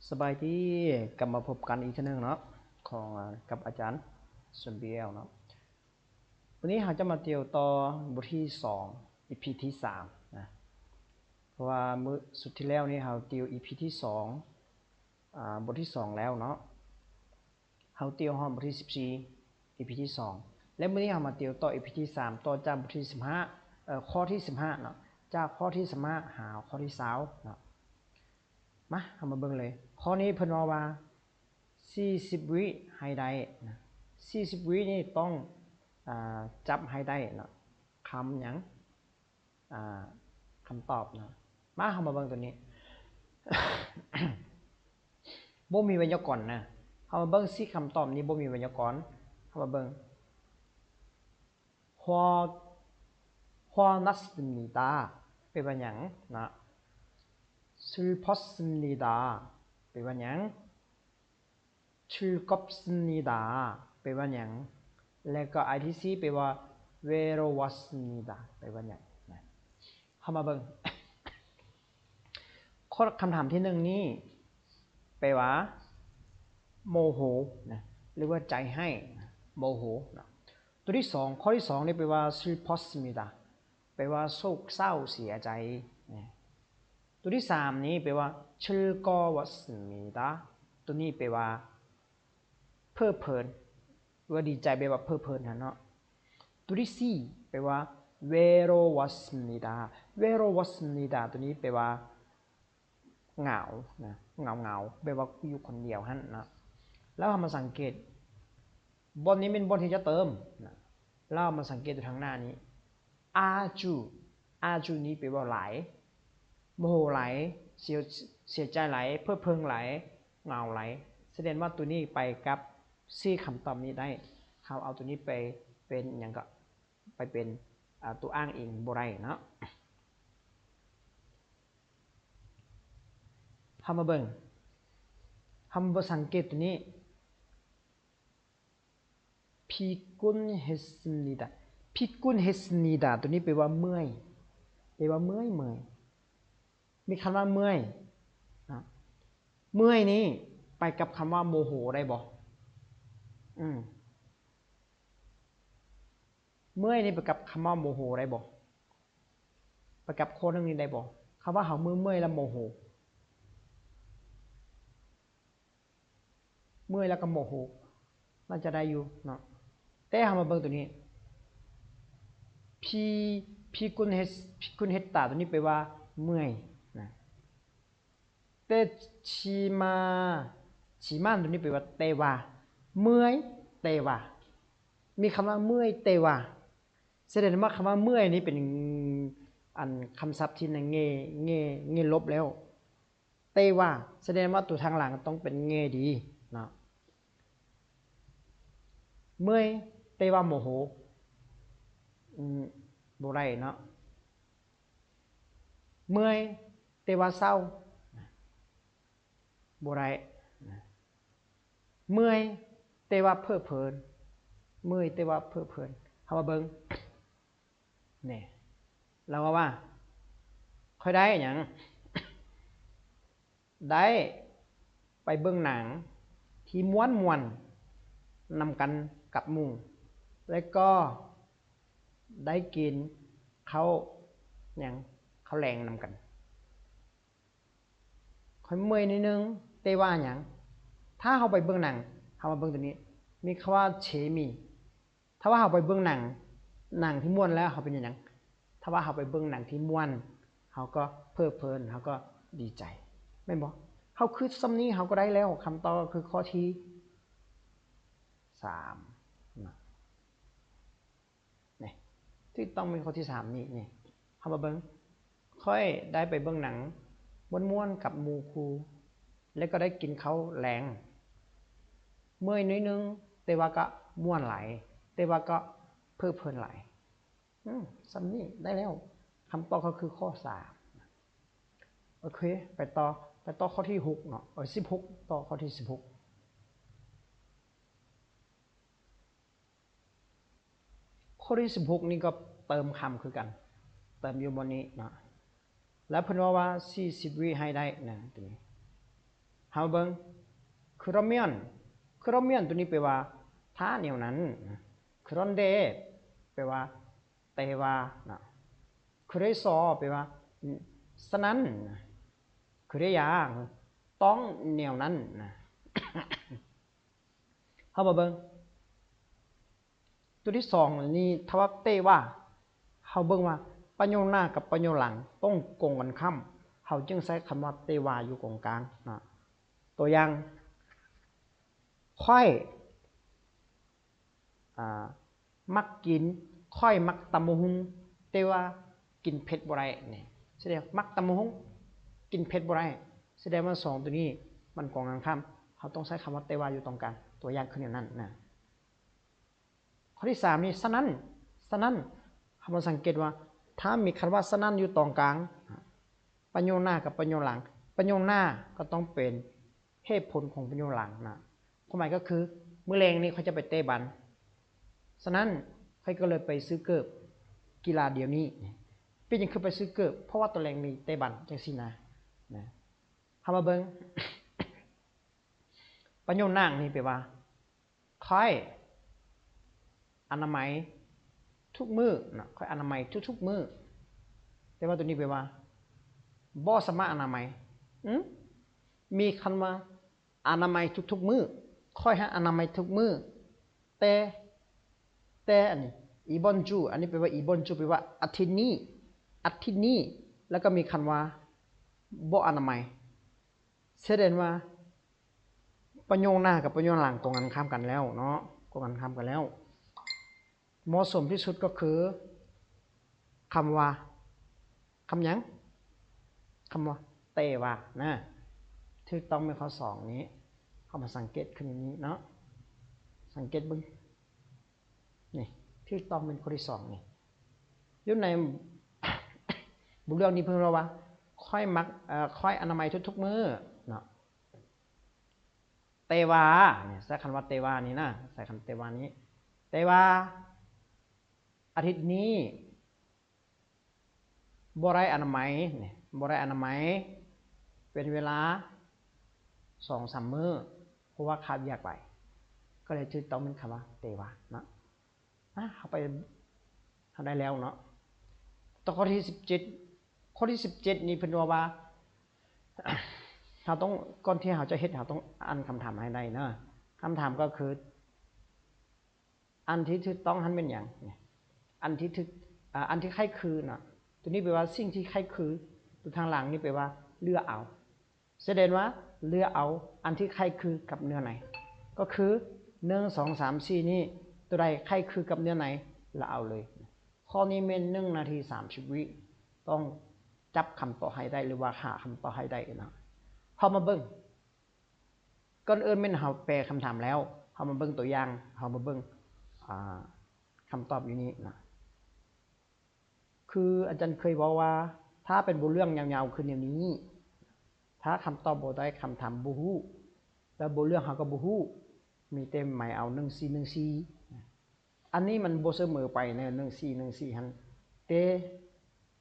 ສະບາຍດີ ກັບມາພົບກັນອີກເທື່ອໜຶ່ງເນາະ ຂອງ ອາ ກັບອາຈານສົມເບຍວເນາະ. ວັນນີ້ເຮົາຈະມາຕິວຕໍ່ບົດທີສອງ ອີພີທີສາມນະ ເພາະວ່າມື້ສຸດທີ່ແລ້ວນີ້ເຮົາຕິວອີພີທີສອງ ອາ ບົດທີສອງແລ້ວເນາະ. ເຮົາຕິວຮອດບົດທີສິບສີ່ ອີພີທີສອງ ແລະ ມື້ນີ້ເຮົາມາຕິວຕໍ່ອີພີທີສາມ ຕໍ່ຈາກບົດທີສິບຫ້າ ເອີ ຂໍ້ທີສິບຫ້າເນາະ ຈາກຂໍ້ທີສິບຫ້າຫາຂໍ້ທີຊາວເນາະ. ມາ ເຮົາມາເບິ່ງເລີຍ. ຂໍ້ນີ້ເພິ່ນເວົ້າວ່າ ສີ່ສິບວິໃຫ້ໄດ້ນະ ສີ່ສິບວິນີ້ຕ້ອງ ອາ ຈັບໃຫ້ໄດ້ເນາະ ຄຳຫຍັງ ອາ ຄຳຕອບເນາະ. ມາ ເຮົາມາເບິ່ງຕົວນີ້ ບໍ່ມີໄວຍາກອນນະ. ເຮົາມາເບິ່ງສີ່ຄຳຕອບນີ້ບໍ່ມີໄວຍາກອນ. ເຮົາມາເບິ່ງ Hoa, hoa nas습니다 ແປວ່າຫຍັງນະ? Slippers입니다 ແປວ່າຫຍັງ? 즐겁습니다 ແປວ່າຫຍັງ? ແລະກໍ ອາ ທີ ສີ່ ແປວ່າ 외로웠습니다 ແປວ່າຫຍັງນະ? ເຮົາມາເບິ່ງ ຂໍ້ ຄຳຖາມທີໜຶ່ງນີ້ ແປວ່າ ໂມໂຫນະ ຫຼືວ່າໃຈຮ້າຍນະ ໂມໂຫນະ. ຕົວທີສອງ ຂໍ້ທີສອງນີ້ແປວ່າ 슬리퍼ܣ입니다 ແປວ່າໂສກເສົ້າເສຍໃຈນະ. ຕົວທີສາມນີ້ແປວ່າ 즐거웠습니다 ຕົວນີ້ແປວ່າ ເພີດເພີນ ຫຼືວ່າດີໃຈ ແປວ່າເພີດເພີນຫັ້ນເນາະ. ຕົວທີສີ່ແປວ່າ 외로웠습니다. 외로웠습니다 ຕົວນີ້ແປວ່າ ເຫງົານະ ເຫງົາໆ ແບບວ່າຢູ່ຄົນດຽວຫັ້ນນະ. ແລ້ວເຮົາມາສັງເກດ ບ່ອນນີ້ແມ່ນບ່ອນທີ່ຈະເຕີມນະ. ແລ້ວເຮົາມາສັງເກດຢູ່ທາງໜ້ານີ້ ອາຈູ ອາຈູນີ້ແປວ່າຫຼາຍ ໂມໂຫຫຼາຍ ເສຍ ເສຍໃຈຫຼາຍ ເພີດເພີນຫຼາຍ ເຫງົາຫຼາຍ. ສະແດງວ່າຕົວນີ້ໄປກັບສີ່ຄຳຕອບນີ້ໄດ້. ເຮົາເອົາຕົວນີ້ໄປເປັນຫຍັງກໍ ໄປເປັນ ອາ ຕົວອ້າງອີງບໍ່ໄດ້ເນາະ. ເຮົາມາເບິ່ງ ເຮົາມາເບິ່ງ ສັງເກດຕົວນີ້ 피곤했습니다. 피곤했습니다 ຕົວນີ້ແປວ່າເມື່ອຍ ແປວ່າເມື່ອຍ ເມື່ອຍ. ມີຄຳວ່າເມື່ອຍນະ. ເມື່ອຍນີ້ໄປກັບຄຳວ່າໂມໂຫໄດ້ບໍ່? ອືມ ເມື່ອຍນີ້ໄປກັບຄຳວ່າໂມໂຫໄດ້ບໍ່? ໄປກັບຂໍ້ໜຶ່ງນີ້ໄດ້ບໍ່? ຄຳວ່າເຮົາເມື່ອຍໆ ແລ້ວໂມໂຫ ເມື່ອຍແລ້ວກໍໂມໂຫ ໜ້າຈະໄດ້ຢູ່ເນາະ. ແຕ່ເຮົາມາເບິ່ງຕົວນີ້ 피, 피곤했, 피곤했다 ຕົວນີ້ແປວ່າເມື່ອຍນະ. ແຕ່ 지만, 지만 ຕົວນີ້ແປວ່າແຕ່ວ່າ ເມື່ອຍແຕ່ວ່າ ມີຄຳວ່າເມື່ອຍແຕ່ວ່າ ສະແດງວ່າຄຳວ່າເມື່ອຍນີ້ເປັນ ອັນ ຄຳສັບທີ່ໃນແງ່ ແງ່ ແງ່ລົບແລ້ວ ແຕ່ວ່າ ສະແດງວ່າຕົວທາງຫຼັງຕ້ອງເປັນແງ່ດີເນາະ. ເມື່ອຍແຕ່ວ່າໂມໂຫ ອືມ ບໍ່ໄດ້ເນາະ. ເມື່ອຍແຕ່ວ່າເສົ້າ ບໍ່ໄດ້ນະ. ເມື່ອຍແຕ່ວ່າເພີດເພີນ ເມື່ອຍແຕ່ວ່າເພີດເພີນ. ເຮົາມາເບິ່ງ ນີ້ ລາວເວົ້າວ່າ ຂ້ອຍໄດ້ຫຍັງ? ໄດ້ໄປເບິ່ງໜັງທີ່ມ່ວນໆ ນຳກັນກັບໝູ່ ແລະກໍໄດ້ກິນເຂົ້າຫຍັງ ເຂົ້າແລງນຳກັນ. ຂ້ອຍເມື່ອຍໜ້ອຍໜຶ່ງ ແຕ່ວ່າຫຍັງ? ຖ້າເຮົາໄປເບິ່ງໜັງ ເຮົາມາເບິ່ງຕົວນີ້ ມີຄຳວ່າ 재미. ຖ້າວ່າເຮົາໄປເບິ່ງໜັງ ໜັງທີ່ມ່ວນແລ້ວເຮົາເປັນຫຍັງ? ຖ້າວ່າເຮົາໄປເບິ່ງໜັງທີ່ມ່ວນ ເຮົາກໍເພີດເພີນ ເຮົາກໍດີໃຈ ແມ່ນບໍ່? ເຮົາຄິດສ່ຳນີ້ເຮົາກໍໄດ້ແລ້ວ ຄຳຕອບກໍຄືຂໍ້ທີສາມນະ. ນີ້ ຖືກຕ້ອງແມ່ນຂໍ້ທີສາມນີ້ ນີ້ ເຮົາມາເບິ່ງ ຂ້ອຍໄດ້ໄປເບິ່ງໜັງມ່ວນໆ ກັບໝູ່ຄູ່ ແລະກໍໄດ້ກິນເຂົ້າແລງ. ເມື່ອຍໜ້ອຍໜຶ່ງ ແຕ່ວ່າກໍມ່ວນຫຼາຍ ແຕ່ວ່າກໍເພີດເພີນຫຼາຍ. ອືມ ສ່ຳນີ້ໄດ້ແລ້ວ ຄຳຕອບກໍຄືຂໍ້ສາມ. ໂອເຄ ໄປຕໍ່ ໄປຕໍ່ຂໍ້ທີຫົກເນາະ ເອີ ສິບຫົກ ຕໍ່ຂໍ້ທີສິບຫົກ. ຂໍ້ທີສິບຫົກນີ້ກໍເຕີມຄຳຄືກັນ ເຕີມຢູ່ບ່ອນນີ້ເນາະ ແລ້ວເພິ່ນເວົ້າວ່າ ສີ່ສິບວິໃຫ້ໄດ້ນະ ຕົວນີ້ ເຮົາເບິ່ງ 그러면, 그러면 ໂຕນີ້ແປວ່າ ຖ້າແນວນັ້ນ. 그런데 ແປວ່າ ແຕ່ວ່ານະ. 그래서 ແປວ່າ ສະນັ້ນ. 그래야 ຕ້ອງແນວນັ້ນນະ. ເຮົາມາເບິ່ງ ໂຕທີສອງນີ້ ຖ້າວ່າ แต่ว่า ເຮົາເບິ່ງວ່າ ປະໂຫຍກໜ້າກັບປະໂຫຍກຫຼັງຕ້ອງກົງກັນຂ້າມ ເຮົາຈຶ່ງໃຊ້ຄຳວ່າ แต่ว่า ຢູ່ກົງກາງນະ. ຕົວຢ່າງ ຂ້ອຍ ອ່າ ມັກກິນ, ຂ້ອຍມັກຕຳບັກຫຸ່ງ ແຕ່ວ່າກິນເຜັດບໍ່ໄດ້ນີ້ ສະແດງມັກຕຳບັກຫຸ່ງ ກິນເຜັດບໍ່ໄດ້ ສະແດງວ່າສອງໂຕນີ້ມັນກົງກັນຂ້າມ ເຮົາຕ້ອງໃຊ້ຄຳວ່າ ແຕ່ວ່າ ຢູ່ຕົງກາງ. ຕົວຢ່າງຄືແນວນັ້ນນະ. ຂໍ້ທີສາມນີ້ ສະນັ້ນ, ສະນັ້ນ ເຮົາມາສັງເກດວ່າ ຖ້າມີຄຳວ່າ ສະນັ້ນ ຢູ່ຕົງກາງ ປະໂຫຍກໜ້າກັບປະໂຫຍກຫຼັງ ປະໂຫຍກໜ້າກໍຕ້ອງເປັນ ເຫດຜົນຂອງປະໂຫຍກຫຼັງນະ. ຄວາມໝາຍກໍຄື ມື້ແລງນີ້ຂ້ອຍຈະໄປເຕະບານ ສະນັ້ນ ຂ້ອຍກໍເລີຍໄປຊື້ເກີບກິລາດຽວນີ້. ເປັນຫຍັງຄືໄປຊື້ເກີບ? ເພາະວ່າຕອນແລງມີເຕະບານ ຈັ່ງຊີ້ນະ. ນະ ເຮົາມາເບິ່ງ ປະໂຫຍກໜ້ານີ້ແປວ່າ ຂ້ອຍອະນາໄມທຸກມື້ນະ, ຂ້ອຍອະນາໄມທຸກໆມື້. ແຕ່ວ່າໂຕນີ້ແປວ່າ ບໍ່ສາມາດອະນາໄມ. ອື ມີຄຳວ່າ ອະນາໄມທຸກໆມື້, ຂ້ອຍຫັ້ນອະນາໄມທຸກມື້ ແຕ່ ແຕ່ອັນນີ້ 이번 주 ອັນນີ້ແປວ່າ 이번 주 ແປວ່າອາທິດນີ້, ອາທິດນີ້ ແລ້ວກໍມີຄຳວ່າ ບໍ່ອະນາໄມ. ສະແດງວ່າ ປະໂຫຍກໜ້າກັບປະໂຫຍກຫຼັງກົງກັນຂ້າມກັນແລ້ວເນາະ, ກົງກັນຂ້າມກັນແລ້ວ. ເໝາະສົມທີ່ສຸດກໍຄື ຄຳວ່າ ຄຳຫຍັງ? ຄຳວ່າ ແຕ່ວ່ານະ. ຖືກຕ້ອງແມ່ນຂໍ້ສອງນີ້. ເຮົາມາສັງເກດຂຶ້ນນີ້ເນາະ, ສັງເກດເບິ່ງ ນີ້ ຖືກຕ້ອງແມ່ນຂໍ້ທີສອງນີ້. ຢູ່ໃນບົດເລື່ອງນີ້ເພິ່ນເວົ້າວ່າ ຂ້ອຍມັກ ເອີ ຂ້ອຍອະນາໄມທຸກໆມື້ເນາະ. ແຕ່ວ່າ ນີ້ ໃຊ້ຄຳວ່າ ແຕ່ວ່າ ນີ້ນະ, ໃຊ້ຄຳ ແຕ່ວ່າ ນີ້. ແຕ່ວ່າ ອາທິດນີ້ ບໍ່ໄດ້ອະນາໄມ ນີ້ ບໍ່ໄດ້ອະນາໄມ ເປັນເວລາສອງສາມມື້ ເພາະວ່າຂາດວຽກໄປ ກໍເລີຍຖືກຕ້ອງເປັນຄຳວ່າ ແຕ່ວ່າ ເນາະ. ອາ ເຮົາໄປ ເຮົາໄດ້ແລ້ວເນາະ. ຕໍ່ຂໍ້ທີສິບເຈັດ ຂໍ້ທີສິບເຈັດນີ້ເພິ່ນເວົ້າວ່າ ເຮົາຕ້ອງ ກ່ອນທີ່ເຮົາຈະເຮັດ ເຮົາຕ້ອງອ່ານຄຳຖາມໃຫ້ໄດ້ເນາະ. ຄຳຖາມກໍຄື ອັນທີ່ຖືກຕ້ອງຫັ້ນແມ່ນຫຍັງ? ອັນທີ່ຖືກ ອາ ອັນທີ່ໄຂ້ຄືນະ, ໂຕນີ້ແປວ່າສິ່ງທີ່ໄຂ້ຄື, ໂຕທາງຫຼັງນີ້ແປວ່າເລືອກເອົາ. ສະແດງວ່າເລືອກເອົາອັນທີ່ໄຂ້ຄືກັບເນື້ອໃນ ກໍຄື ໜຶ່ງ ສອງ ສາມ ສີ່ ນີ້ ໂຕໃດໄຂ້ຄືກັບເນື້ອໃນ ລະເອົາເລີຍ. ຂໍ້ນີ້ແມ່ນໜຶ່ງນາທີສາມສິບວິ ຕ້ອງຈັບຄຳຕອບໃຫ້ໄດ້ ຫຼືວ່າຫາຄຳຕອບໃຫ້ໄດ້ນະ. ເຮົາມາເບິ່ງ ກ່ອນອື່ນແມ່ນເຮົາແປຄຳຖາມແລ້ວ ເຮົາມາເບິ່ງຕົວຢ່າງ ເຮົາມາເບິ່ງ ອາ ຄຳຕອບຢູ່ນີ້ນະ. ຄືອາຈານເຄີຍເວົ້າວ່າ ຖ້າເປັນບົດເລື່ອງຍາວໆຄືແນວນີ້ ຖ້າຄຳຕອບບໍ່ໄດ້ ຄຳຖາມບໍ່ຮູ້ ແລ້ວບົດເລື່ອງເຮົາກໍບໍ່ຮູ້ ມີແຕ່ໝາຍເອົາ ໜຶ່ງສີ່ ໜຶ່ງສີ່. ອັນນີ້ມັນບໍ່ສະເໝີໄປໃນ ໜຶ່ງສີ່ ໜຶ່ງສີ່ ຫັ້ນ ແຕ່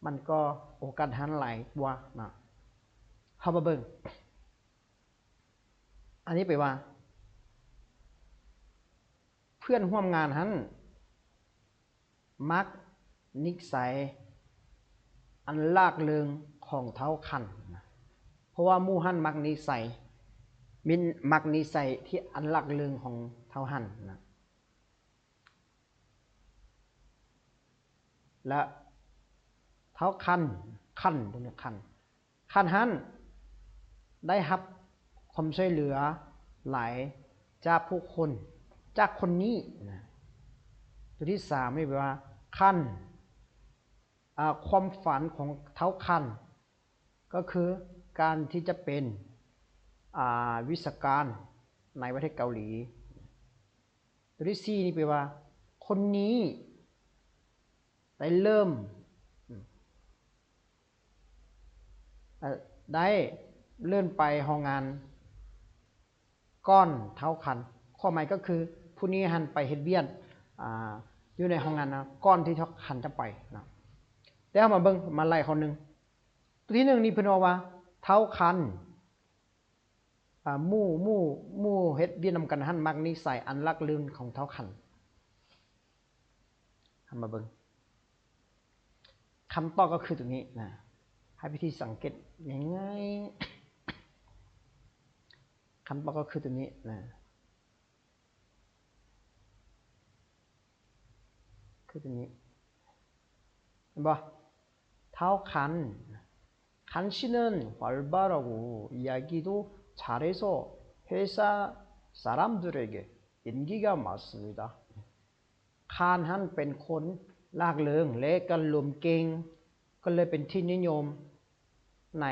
ມັນກໍໂອກາດຫັ້ນຫຼາຍກວ່ານະ. ເຮົາມາເບິ່ງ ອັນນີ້ແປວ່າ ເພື່ອນຮ່ວມງານຫັ້ນ ມັກນິໄສອັນລາກເລີງຂອງທ້າວຄັນນະ, ເພາະວ່າໝູ່ຫັ້ນມັກນິໄສ ມິນ ມັກນິໄສທີ່ອັນລາກເລີງຂອງທ້າວຄັນນະ. ແລະ ທ້າວຄັນ ຄັນ ຕົວນີ້ຄັນ ຄັນຫັ້ນໄດ້ຮັບຄວາມຊ່ວຍເຫຼືອຫຼາຍຈາກຜູ້ຄົນ ຈາກຄົນນີ້ນະ. ຕົວທີສາມນີ້ແປວ່າ ຄັນ ອາ ຄວາມຝັນຂອງທ້າວຄັນ ກໍຄືການທີ່ຈະເປັນ ອາ ວິຊາການໃນປະເທດເກົາຫຼີ. ຕົວທີສີ່ນີ້ແປວ່າ ຄົນນີ້ໄດ້ເລີ່ມ ເອີ ໄດ້ເລີ່ມໄປໂຮງງານກ່ອນທ້າວຄັນ. ຄວາມໝາຍກໍຄື ຜູ້ນີ້ຫັ້ນໄປເຮັດວຽກ ອາ ຢູ່ໃນໂຮງງານນະ ກ່ອນທີ່ທ້າວຄັນຈະໄປນະ. ແຕ່ເຮົາມາເບິ່ງ ມາໄລ່ຂໍ້ໜຶ່ງ. ຕົວທີໜຶ່ງນີ້ເພິ່ນເວົ້າວ່າ ທ້າວຄັນ ອາ ໝູ່ ໝູ່ ໝູ່ເຮັດວຽກນຳກັນຫັ້ນມັກນິໄສອັນລັກເລີນຂອງທ້າວຂັນ. ເຮົາມາເບິ່ງ ຄຳຕອບກໍຄືຕົວນີ້ນະ ໃຫ້ວິທີສັງເກດງ່າຍໆ ຄຳຕອບກໍຄືຕົວນີ້ນະ ຄືຕົວນີ້ ເຫັນບໍ່? ທ້າວຂັນ 간 씨는 활발하고 이야기도 잘해서 회사 사람들에게 인기가 많습니다. 간 ຫັ້ນເປັນຄົນລ່າເລີງ ແລະ ກໍລົມເກັ່ງ ກໍເລີຍເປັນທີ່ນິຍົມໃນ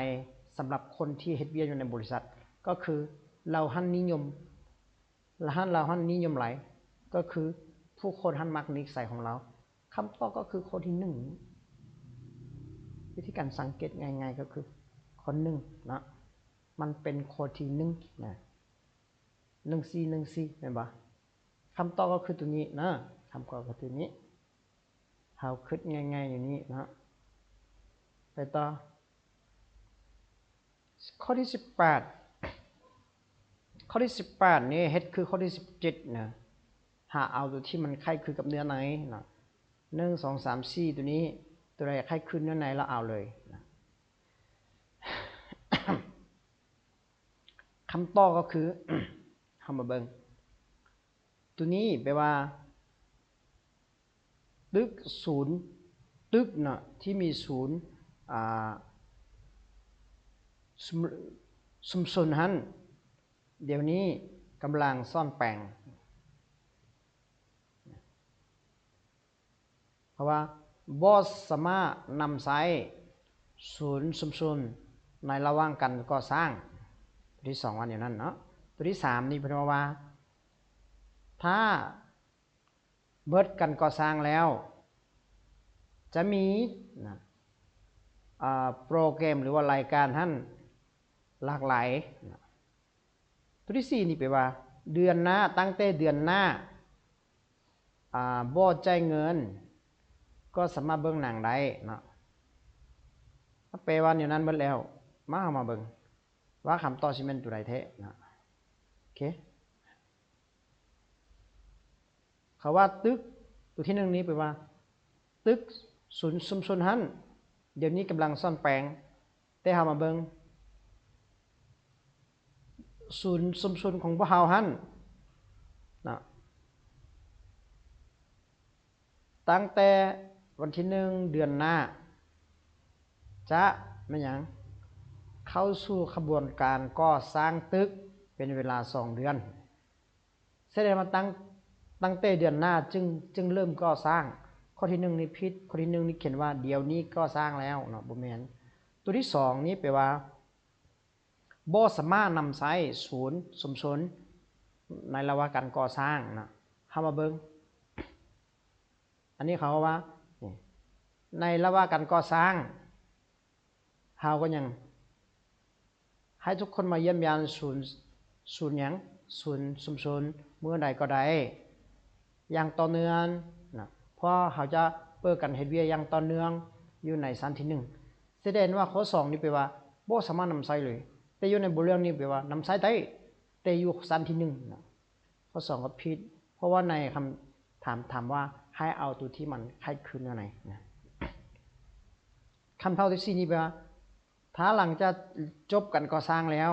ສຳລັບຄົນທີ່ເຮັດວຽກຢູ່ໃນບໍລິສັດ ກໍຄືລາວຫັ້ນນິຍົມ ລະຫັ້ນລາວຫັ້ນນິຍົມຫຼາຍ ກໍຄືຜູ້ຄົນຫັ້ນມັກນິໄສຂອງລາວ. ຄຳຕອບກໍຄືຂໍ້ທີໜຶ່ງ. ວິທີການສັງເກດງ່າຍໆກໍຄືຂໍ້ໜຶ່ງເນາະ ມັນເປັນຂໍ້ທີໜຶ່ງນະ ໜຶ່ງສີ່ ໜຶ່ງສີ່ ແມ່ນບໍ່? ຄຳຕອບກໍຄືຕົວນີ້ນະ ຄຳຕອບກໍຄືຕົວນີ້ ເຮົາຄິດງ່າຍໆຢູ່ນີ້ເນາະ ໄປຕໍ່. ຂໍ້ທີສິບແປດ ຂໍ້ທີສິບແປດນີ້ເຮັດຄືຂໍ້ທີສິບເຈັດນະ ຫາເອົາຕົວທີ່ມັນຄ້າຍຄືກັບເນື້ອໃນເນາະ ໜຶ່ງ ສອງ ສາມ ສີ່ ຕົວນີ້ ຕົວໃດຄ້າຍຄືເນື້ອໃນລະເອົາເລີຍນະ. ຄຳຕອບກໍຄື ເຮົາມາເບິ່ງ ຕົວນີ້ແປວ່າ ຕຶກສູນ ຕຶກເນາະ ທີ່ມີສູນ ອາ ຊຸມ ຊຸມຊົນຫັ້ນ ດຽວນີ້ກຳລັງສ້ອນແປງ ເພາະວ່າບໍ່ສາມາດນຳໃຊ້ສູນຊຸມຊົນໃນລະຫວ່າງການກໍ່ສ້າງ ຕົວທີສອງວ່າແນວນັ້ນເນາະ. ຕົວທີສາມນີ້ເພິ່ນເວົ້າວ່າ ຖ້າເບິດການກໍ່ສ້າງແລ້ວ ຈະມີນະ ອາ ໂປຣແກຣມ ຫຼືວ່າລາຍການຫັ້ນຫຼາກຫຼາຍນະ. ຕົວທີສີ່ນີ້ແປວ່າ ເດືອນໜ້າ ຕັ້ງແຕ່ເດືອນໜ້າ ອາ ບໍ່ຈ່າຍເງິນ ກໍສາມາດເບິ່ງໜັງໄດ້ເນາະ. ແປວ່າແນວນັ້ນເບິດແລ້ວ ມາ ເຮົາມາເບິ່ງວ່າຄຳຕອບຊິແມ່ນຕົວໃດແທ້ເນາະ. ໂອເຄ ເຂົາວ່າຕຶກ ຕົວທີໜຶ່ງນີ້ແປວ່າ ຕຶກສູນຊຸມຊົນຫັ້ນ ດຽວນີ້ກຳລັງສ້ອນແປງ ແຕ່ເຮົາມາເບິ່ງສູນຊຸມຊົນຂອງພວກເຮົາຫັ້ນນະ ຕັ້ງແຕ່ວັນທີໜຶ່ງເດືອນໜ້າ ຈະແມ່ນຫຍັງ ເຂົ້າສູ່ຂະບວນການກໍ່ສ້າງຕຶກເປັນເວລາສອງເດືອນ. ສະແດງວ່າຕັ້ງ ຕັ້ງແຕ່ເດືອນໜ້າຈຶ່ງ ຈຶ່ງເລີ່ມກໍ່ສ້າງ. ຂໍ້ທີໜຶ່ງນີ້ຜິດ, ຂໍ້ທີໜຶ່ງນີ້ຂຽນວ່າດຽວນີ້ກໍ່ສ້າງແລ້ວເນາະ, ບໍ່ແມ່ນ. ຕົວທີສອງນີ້ແປວ່າບໍ່ສາມາດນຳໃຊ້ສູນຊຸມຊົນໃນລະຫວ່າງການກໍ່ສ້າງເນາະ. ເຮົາມາເບິ່ງ ອັນນີ້ເຂົາເວົ້າວ່າ ນີ້ ໃນລະຫວ່າງການກໍ່ສ້າງ ເຮົາກໍຍັງໃຫ້ທຸກຄົນມາຢ້ຽມຢາມສູນ ສູນຫຍັງ ສູນຊຸມຊົນເມື່ອໃດກໍໄດ້ຢ່າງຕໍ່ເນື່ອງນະ, ເພາະເຮົາຈະເປີດການເຮັດວຽກຢ່າງຕໍ່ເນື່ອງຢູ່ໃນຊັ້ນທີໜຶ່ງ. ສະແດງວ່າຂໍ້ສອງນີ້ແປວ່າບໍ່ສາມາດນຳໃຊ້ເລີຍ, ແຕ່ຢູ່ໃນບົດຮຽນນີ້ແປວ່ານຳໃຊ້ໄດ້ ແຕ່ຢູ່ຊັ້ນທີໜຶ່ງນະ. ຂໍ້ສອງກໍຜິດ ເພາະວ່າໃນຄຳຖາມ ຖາມວ່າໃຫ້ເອົາຕົວທີ່ມັນຄ້າຍຄືແນວໃດນະ. ຄຳຖາມທີສີ່ນີ້ແປວ່າ ຖ້າຫຼັງຈາກຈົບການກໍ່ສ້າງແລ້ວ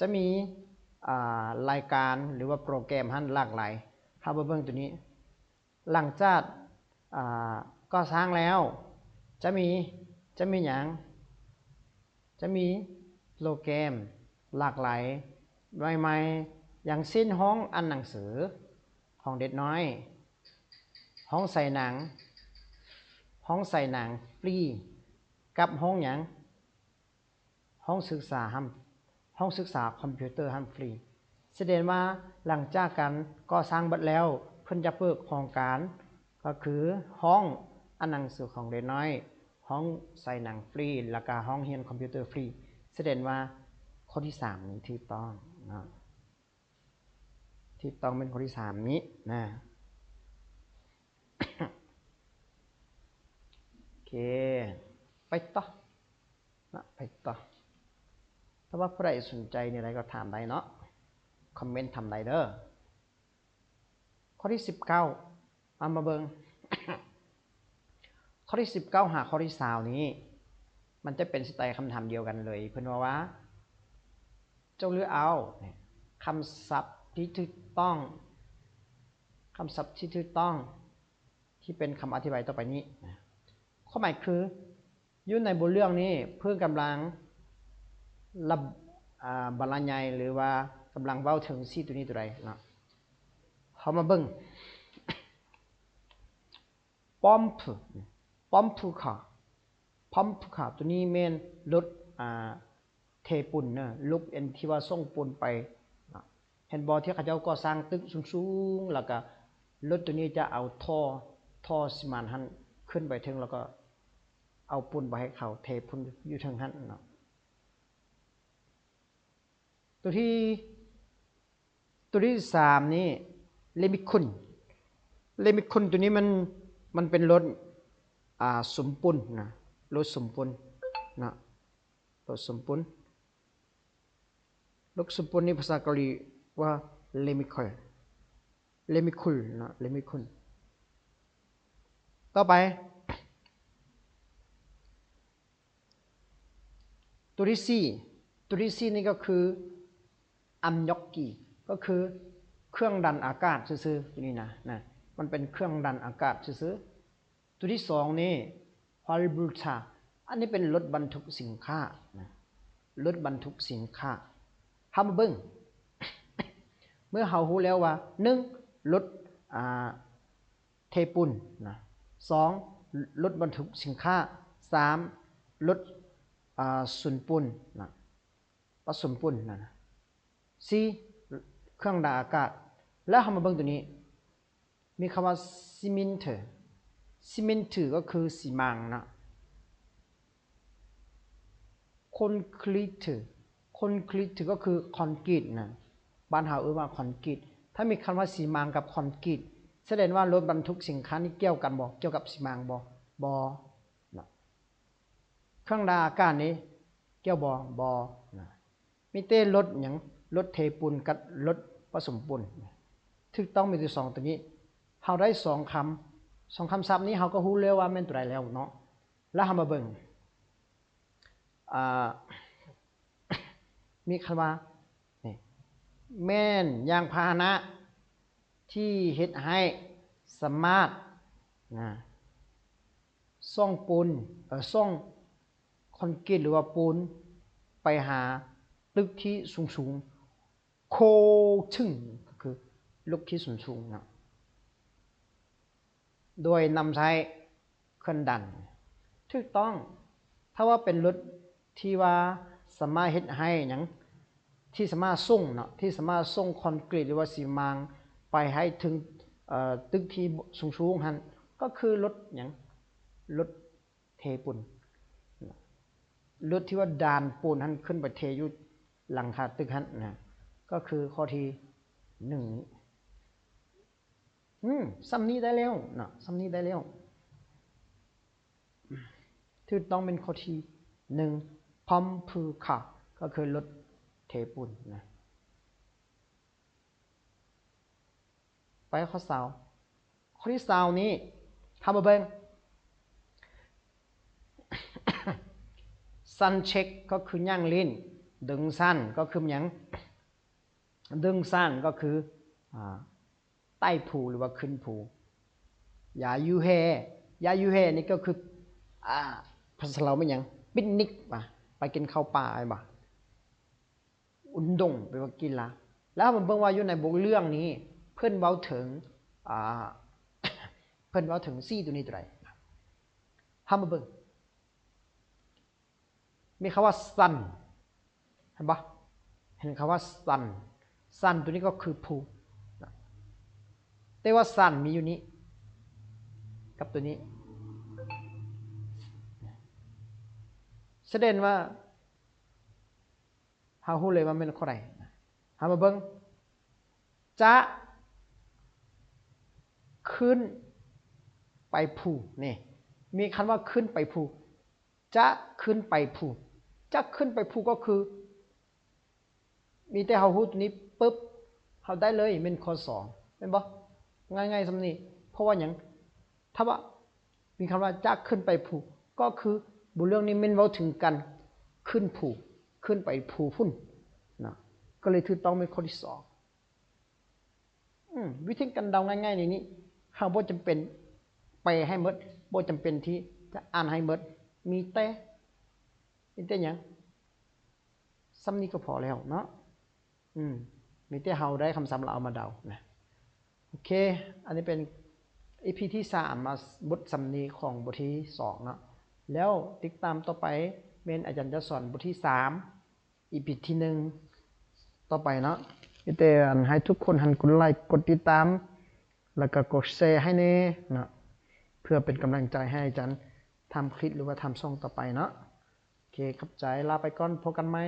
ຈະມີ ອາ ລາຍການ ຫຼືວ່າໂປຣແກຣມຫັ້ນຫຼາກຫຼາຍ. ເຮົາມາເບິ່ງຕົວນີ້ ຫຼັງຈາກ ອາ ກໍ່ສ້າງແລ້ວ ຈະມີ ຈະມີຫຍັງ? ຈະມີໂປຣແກຣມຫຼາກຫຼາຍໃໝ່ໆ ຢ່າງເຊັ່ນ ຫ້ອງອ່ານໜັງສືຂອງເດັກນ້ອຍ, ຫ້ອງສາຍໜັງ, ຫ້ອງສາຍໜັງຟຣີ ກັບຫ້ອງຫຍັງ? ຫ້ອງສຶກສາ ຫ້ອງສຶກສາຄອມພິວເຕີຫັ້ນຟຣີ. ສະແດງວ່າຫຼັງຈາກການກໍ່ສ້າງເບິດແລ້ວ ເພິ່ນຈະເປີດໂຄງການ ກໍຄືຫ້ອງອ່ານໜັງສືຂອງເດັກນ້ອຍ, ຫ້ອງສາຍໜັງຟຣີ ແລ້ວກະຫ້ອງຮຽນຄອມພິວເຕີຟຣີ. ສະແດງວ່າຂໍ້ທີສາມນີ້ຖືກຕ້ອງເນາະ, ຖືກຕ້ອງແມ່ນຂໍ້ທີສາມນີ້ນະ. ໂອເຄ ໄປຕໍ່ເນາະ ໄປຕໍ່. ຖ້າວ່າຜູ້ໃດສົນໃຈແນວໃດກໍຖາມໄດ້ເນາະ ຄອມເມັນຖາມໄດ້ເດີ້. ຂໍ້ທີສິບເກົ້າ ເອົາມາເບິ່ງ ຂໍ້ທີສິບເກົ້າຫາຂໍ້ທີຊາວນີ້ ມັນຈະເປັນສະໄຕຄຳຖາມດຽວກັນເລີຍ. ເພິ່ນເວົ້າວ່າ ຈົ່ງເລືອກເອົາຄຳສັບທີ່ຖືກຕ້ອງ, ຄຳສັບທີ່ຖືກຕ້ອງ ທີ່ເປັນຄຳອະທິບາຍຕໍ່ໄປນີ້. ຄວາມໝາຍຄື ຢູ່ໃນບົດເລື່ອງນີ້ ເພິ່ນກຳລັງລະ ອາ ບັນລະຍາຍ ຫຼືວ່າກຳລັງເວົ້າເຖິງສີ່ຕົວນີ້ຕົວໃດເນາະ. ເຮົາມາເບິ່ງ ປອມຜື ປອມຜືຄາ ປອມຜືຄາ ຕົວນີ້ແມ່ນລົດ ອາ ເທປຸ້ນເນາະ ລົດອັນທີ່ວ່າສົ່ງປຸ້ນໄປເນາະ. ເຫັນບໍ່ ທີ່ເຂົາເຈົ້າກໍ່ສ້າງຕຶກສູງໆ ແລ້ວກໍລົດຕົວນີ້ຈະເອົາທໍ່ ທໍ່ຊີມັນຫັ້ນຂຶ້ນໄປເທິງ ແລ້ວກໍເອົາປຸ້ນໄປໃຫ້ເຂົາເທປຸ້ນຢູ່ເທິງຫັ້ນເນາະ. ຕົວທີ ຕົວທີສາມນີ້ ເລມິຄຸນ ເລມິຄຸນ ຕົວນີ້ມັນ ມັນເປັນລົດ ອາ ສຸມປຸ້ນນະ ລົດສຸມປຸ້ນນະ ລົດສຸມປຸ້ນ ລົດສຸມປຸ້ນນີ້ພາສາເກົາຫຼີວ່າ ເລມິຄຸນ ເລມິຄຸນນະ ເລມິຄຸນ. ຕໍ່ໄປ ຕົວທີສີ່ ຕົວທີສີ່ນີ້ກໍຄື ອຳຍົກກີ ກໍຄືເຄື່ອງດັນອາກາດຊື່ໆ ຕົວນີ້ນະ ນະ ມັນເປັນເຄື່ອງດັນອາກາດຊື່ໆ. ຕົວທີສອງນີ້ ຮອລບູຊາ ອັນນີ້ເປັນລົດບັນທຸກສິນຄ້ານະ ລົດບັນທຸກສິນຄ້າ. ເຮົາມາເບິ່ງ ເມື່ອເຮົາຮູ້ແລ້ວວ່າ ໜຶ່ງ ລົດ ອາ ເທປຸ້ນນະ, ສອງ ລົດບັນທຸກສິນຄ້າ, ສາມ ລົດ ອາ ສູນປຸ້ນນະ ປະສົມປຸ້ນນະ, ສີ່ ເຄື່ອງດັນອາກາດ. ແລ້ວເຮົາມາເບິ່ງຕົວນີ້ ມີຄຳວ່າ ຊີເມັນເທີ ຊີເມັນເທີ ກໍຄືຊີມັງນະ, ຄອນກຣີດເທີ ຄອນກຣີດເທີ ກໍຄືຄອນກຣີດນະ, ບ້ານເຮົາເອີ້ນວ່າຄອນກຣີດ. ຖ້າມີຄຳວ່າຊີມັງກັບຄອນກຣີດ ສະແດງວ່າລົດບັນທຸກສິນຄ້ານີ້ກ່ຽວກັນບໍ່? ກ່ຽວກັບຊີມັງບໍ່? ບໍ່ນະ. ເຄື່ອງດັນອາກາດນີ້ກ່ຽວບໍ່? ບໍ່ນະ. ມີແຕ່ລົດຫຍັງ? ລົດເທປຸ້ນກັບລົດປະສົມປຸ້ນ. ຖືກຕ້ອງມີແຕ່ສອງຕົວນີ້. ເຮົາໄດ້ສອງຄຳ, ສອງຄຳສັບນີ້ເຮົາກໍຮູ້ແລ້ວວ່າແມ່ນຕົວໃດແລ້ວເນາະ. ແລ້ວເຮົາມາເບິ່ງ ອາ ມີຄຳວ່າ ນີ້ ແມ່ນຍານພາຫະນະທີ່ເຮັດໃຫ້ສາມາດ ນະ ສົ່ງປູນ ເອີ ສົ່ງຄອນກຣີດ ຫຼືວ່າປູນໄປຫາຕຶກທີ່ສູງໆ ໂຄເທິງ ກໍຄືລົດທີ່ສູງໆເນາະ ໂດຍນຳໃຊ້ເຄື່ອງດັນ. ຖືກຕ້ອງ. ຖ້າວ່າເປັນລົດທີ່ວ່າສາມາດເຮັດໃຫ້ຫຍັງ ທີ່ສາມາດສົ່ງເນາະ ທີ່ສາມາດສົ່ງຄອນກຣີດ ຫຼືວ່າຊີມັງໄປໃຫ້ເຖິງ ເອີ ຕຶກທີ່ສູງໆຫັ້ນ ກໍຄືລົດຫຍັງ? ລົດເທປູນ. ລົດທີ່ວ່າດັນປູນຫັ້ນຂຶ້ນໄປເທຢູ່ຫຼັງຄາຕຶກຫັ້ນນະ ກໍຄືຂໍ້ທີໜຶ່ງນີ້. ອືມ ສ່ຳນີ້ໄດ້ແລ້ວເນາະ ສ່ຳນີ້ໄດ້ແລ້ວ. ຖືກຕ້ອງແມ່ນຂໍ້ທີໜຶ່ງ ພອມພູຄາ ກໍຄືລົດເທປູນນະ. ໄປຂໍ້ຊາວ ຂໍ້ທີຊາວນີ້ ເຮົາມາເບິ່ງ ຊັນເຊັກ ກໍຄືຍ່າງຫຼິ້ນ, ດຶງຊັນ ກໍຄືຫຍັງ? ດຶງຊັນ ກໍຄື ອາ ໄຕ່ພູ ຫຼືວ່າຂຶ້ນພູ, ຢາຢູແຮ່ ຢາຢູແຮ່ນີ້ກໍຄື ອາ ພາສາລາວແມ່ນຫຍັງ? ປິກນິກ ວ່າ ໄປກິນເຂົ້າປ່າ ແມ່ນບໍ່? ອຸນດົງ ແປວ່າກິນລະ. ແລ້ວເຮົາມາເບິ່ງວ່າຢູ່ໃນບົດເລື່ອງນີ້ ເພິ່ນເວົ້າເຖິງ ອາ ເພິ່ນເວົ້າເຖິງສີ່ຕົວນີ້ຕົວໃດ? ເຮົາມາເບິ່ງ ມີຄຳວ່າຊັນ ເຫັນບໍ່? ເຫັນຄຳວ່າຊັນ ຊັນຕົວນີ້ກໍຄືພູ ແຕ່ວ່າຊັນມີຢູ່ນີ້ກັບຕົວນີ້ ສະແດງວ່າ ເຮົາຮູ້ເລີຍວ່າແມ່ນຂໍ້ໃດ. ເຮົາມາເບິ່ງ ຈະຂຶ້ນໄປພູ ນີ້ ມີຄຳວ່າຂຶ້ນໄປພູ ຈະຂຶ້ນໄປພູ ຈະຂຶ້ນໄປພູກໍຄື ມີແຕ່ເຮົາຮູ້ຕົວນີ້ປຶບ ເຮົາໄດ້ເລີຍ ແມ່ນຂໍ້ສອງ ແມ່ນບໍ່? ງ່າຍໆສ່ຳນີ້. ເພາະວ່າຫຍັງ? ຖ້າວ່າມີຄຳວ່າຈາກຂຶ້ນໄປພູ ກໍຄືບົດເລື່ອງນີ້ແມ່ນເວົ້າເຖິງການຂຶ້ນພູ ຂຶ້ນໄປພູພຸ້ນນະ ກໍເລີຍຖືກຕ້ອງແມ່ນຂໍ້ທີສອງ. ອືມ ວິທີການເດົາງ່າຍໆໃນນີ້ ເຮົາບໍ່ຈຳເປັນແປໃຫ້ໝົດ ບໍ່ຈຳເປັນທີ່ຈະອ່ານໃຫ້ໝົດ ມີແຕ່ ມີແຕ່ຫຍັງ? ສ່ຳນີ້ກໍພໍແລ້ວເນາະ. ອືມ ມີແຕ່ເຮົາໄດ້ຄຳສັບແລ້ວເອົາມາເດົານະ. ໂອເຄ ອັນນີ້ເປັນອີພີທີສາມ ມາບົດສ່ຳນີ້ຂອງບົດທີສອງເນາະ. ແລ້ວຕິດຕາມຕໍ່ໄປແມ່ນອາຈານຈະສອນບົດທີສາມ ອີພີທີໜຶ່ງຕໍ່ໄປເນາະ. ມີແຕ່ອັນໃຫ້ທຸກຄົນຫັ້ນກົດໄລ ກົດຕິດຕາມ ແລ້ວກໍກົດແຊໃຫ້ແດ່ເນາະ ເພື່ອເປັນກຳລັງໃຈໃຫ້ອາຈານທຳຄລິບ ຫຼືວ່າທຳຊ່ອງຕໍ່ໄປເນາະ. ໂອເຄ ຂອບໃຈ ລາໄປກ່ອນ ພົບກັນໃໝ່.